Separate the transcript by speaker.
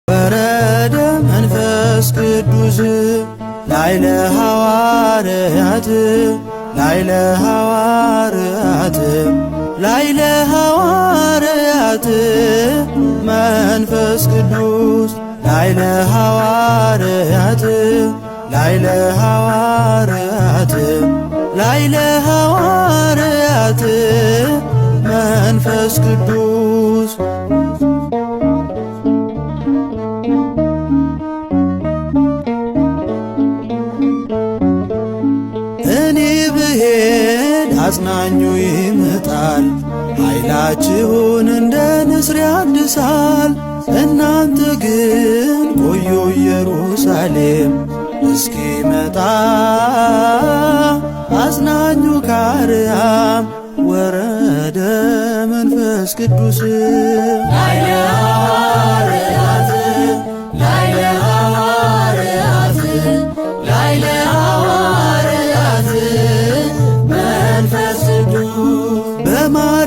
Speaker 1: ወረደ መንፈስ ቅዱስ ላይለ ሐዋርያት፣ ላይለ ሐዋርያት፣ ላይለ ሐዋርያት መንፈስ ቅዱስ ላይለ ሐዋርያት፣ ላይለ ሐዋርያት፣ ላይለ ሐዋርያት መንፈስ ቅዱስ። እኔ ብሄድ አጽናኙ ይመጣል፣ ኃይላችሁን እንደ ንስር ያድሳል። እናንተ ግን ቆዩ ኢየሩሳሌም እስኪመጣ አጽናኙ ከአርያም ወረደ መንፈስ ቅዱስ።
Speaker 2: ላይለ ሐዋርያት፣ ላይለ ሐዋርያት፣ ላይለ ሐዋርያት መንፈስ ቅዱስ።
Speaker 1: በማር